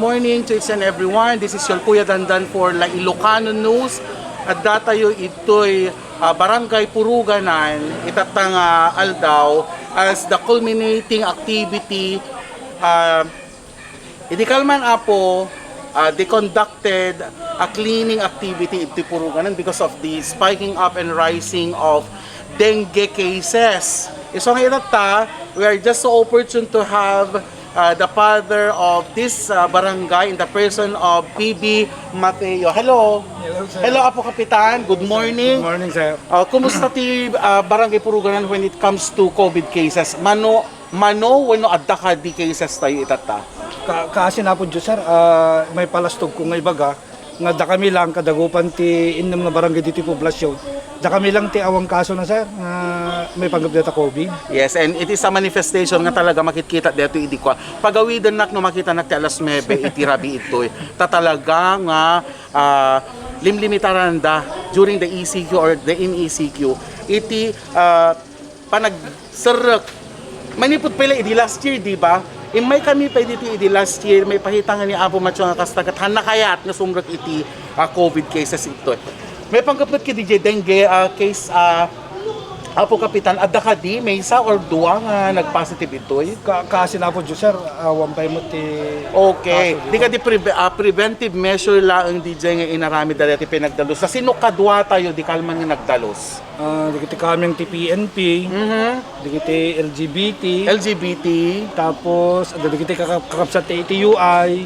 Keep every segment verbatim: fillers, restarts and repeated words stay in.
Morning to each and everyone. This is your Kuya Dandan for La Ilocano News. Adda tayo itoy, ah, Barangay Puruganan, itatta nga aldaw as the culminating activity, ah, idi kalman, Apo, ah, they conducted a cleaning activity iti Puruganan because of the spiking up and rising of dengue cases. Isu nga itatta, we are just so opportune to have, ah, the father of this, ah, barangay in the person of P B Mateo. Hello. Hello, sir. Hello, Apo Kapitan. Good morning. Good morning, sir. Ah, kumusta ti, ah, Barangay Puruganan when it comes to COVID cases? Mano, mano wenno adda kadi cases tayo itatta? Ka-, kaasi na po, sir. Ah, may palastog ko nga ibaga. Nga dakami lang, kadagupan ti innem nga barangay ditoy poblasyon. Dakami lang ti awan kaso na, sir, nga maipanggep dayta COVID. Yes, and it is a manifestation nga talaga makitkita dito idi kua. Pagawidennak no makitanak ti alas nuebe iti rabii itoy. Ta talaga nga, ah, limlimitaranda during the E C Q or the M E C Q. Iti, ah, panagserrek. Manipud pay la idi last year, di ba? Immay kami pay ditoy idi last year, maipakita nga ni Apo Mateo nga kasta ket hanna kayat nga sumrek iti, ah, COVID cases itoy. Maipanggep met kadi diay dengue, ah, case, ah, Apo Kapitan, adda kadi maysa or dua nga nagpositive itoy? Ka-, kaasi na po, sir, awan pay met ti Okay. kaso Di dito. Kadi preve-, ah, preventive measure laeng diay nga inaramid dayta ti pinagdalus. Sa sino kadua tayo di kalman nga nagdalus? Ah, dagiti kameng ti P N P, Mhm. dagiti L G B T, L G B T. Tapos, adda dagiti kakab-, kakabsat ti, ti U I,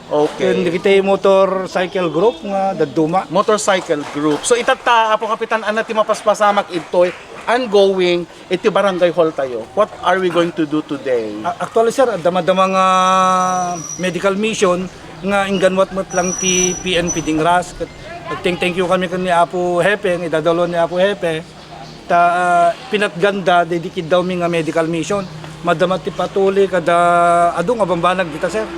Okay. ken dagiti motorcycle group nga dadduma. Motorcycle group. So, itatta, Apo Kapitan, ania ti mapaspasamak itoy ongoing iti barangay hall tayo. What are we going to do today? A-, actually, sir, adda madama nga medical mission nga ingganwat met lang ti P N P Dingras. Ket nagteng-thank you kami ken ni Apo Hepe, nga idadaluan ni Apo Hepe. Ta, ah, pinatganda, daydi kiddawmi nga medical mission. Madama ti patuli kada adu nga bambanag dita, sir.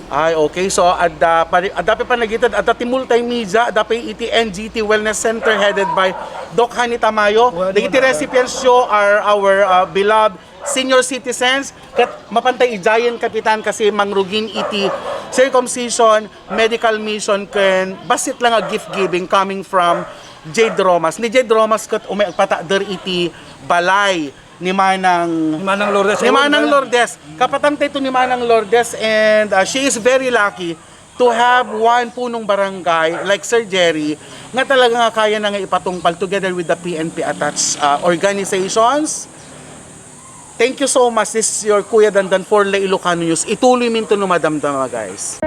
Ay, okay. So, adda pari-, adda pay panagitad, adda ti multimedia, adda pay iti N G T Wellness Center headed by Doc Honey Tamayo. Well, Dagiti wala. Recipients yo are our, uh, beloved senior citizens. Ket mapantay idiayen, Kapitan, kasi mangrugin iti circumcision, medical mission, ken bassit lang a gift giving coming from Jade Romas. Ni Jade Romas ket umay agpatakder iti balay ni Manang Ni Manang Lourdes. Ni Manang Lourdes. Kapatang tayo ni Manang Lourdes, and, uh, she is very lucky to have one punong barangay like Sir Jerry nga talaga nga kaya na nga ipatungpal together with the P N P attached, uh, organizations. Thank you so much. This is your Kuya Dandan for La Ilocano News. Ituloy minto no madamdama, guys.